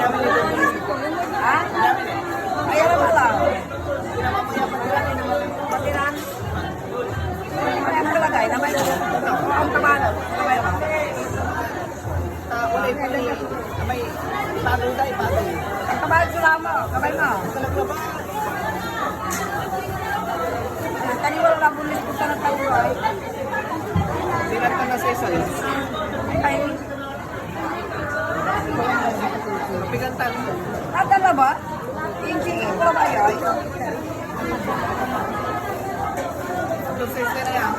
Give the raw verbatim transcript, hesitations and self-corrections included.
Ha? Ayan ang alam. Pati na. Ayan ang lagay. Labay ko. Ang tabanan. Labay ko. Ang tabanan ko lang mo. Labay mo. Kani wala na bulis ko sa nagtaguloy. Sinan ka na, Cesar? Ay, ay. Kapigan tayo. Ah, talaga ba? Hindi ko ba yun? Entonces, na yan.